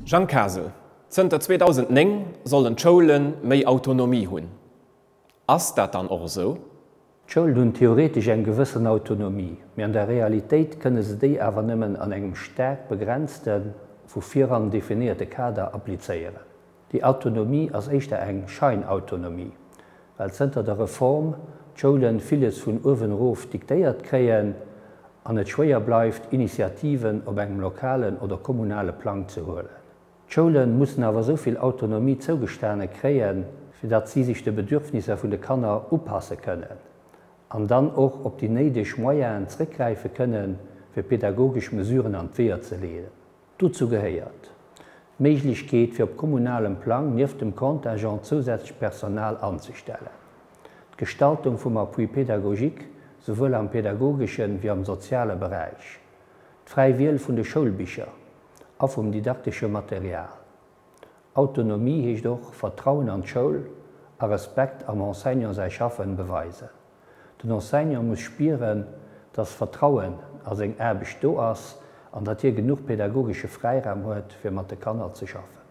Jean Kasel, Zënter 2009 sollen d'Schoule méi Autonomie hunn. Ass dat dann och esou? D'Schoulen hunn theoretesch eng gewëssen Autonomie, mee an der Realitéit kënne se déi awer nëmmen an engem staark begrenzten, vu viran definéierte Kader applizéieren. Déi Autonomie ass éischter eng Scheinautonomie, well zënter der Reform d'Schoulen villes vun uewen erof diktéiert kréien an et schwéier bleift, Initiativen op engem lokalen oder kommunale Plang ze huelen. D'Schoule mussen awer esou vill Autonomie zougestane kréien, fir datt si sech de Bedürfnisser vun de Kanner upasse kënnen an dann och op déi néideg Moyenen zréckgräife kënnen, fir pedagogesch Mesuren an d'Weeër ze leeden. Dozou gehéiert d'Méiglechkeet, fir op kommunalem Plang nieft dem Contingent zousätzlecht Personal anzestellen, d'Gestaltung vum Appui pédagogique, souwuel am pedagogeschen wéi am soziale Beräich, d'fräi Wiel vun de Schoulbicher a vum didaktesche Material. Autonomie heescht och Vertrauen an d'Schoul a Respekt am Enseignant säi Schaffen beweisen. Den Enseignant muss spieren, dass Vertrauen a seng Aarbecht do ass an datt hie genuch pedagogesche Fräiraum huet, fir mat de Kanner ze schaffen.